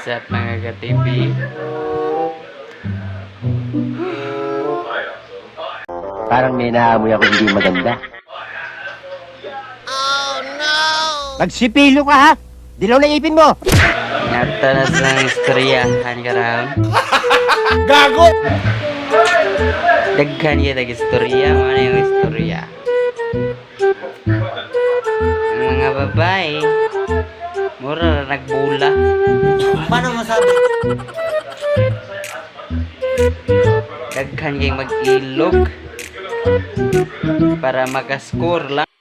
What's up, mga ka-TV? Parang may naamoy ako hindi maganda. Magsipilo ka ha! Dilaw na ipin mo! Ngata na sa istoryahan karon. Gago! Daghan gyud ang istorya, mo na yung istorya. Ang mga babae, mura ra nagbula. Paano masabi? Daghan kay mag-ilog para makascore lang.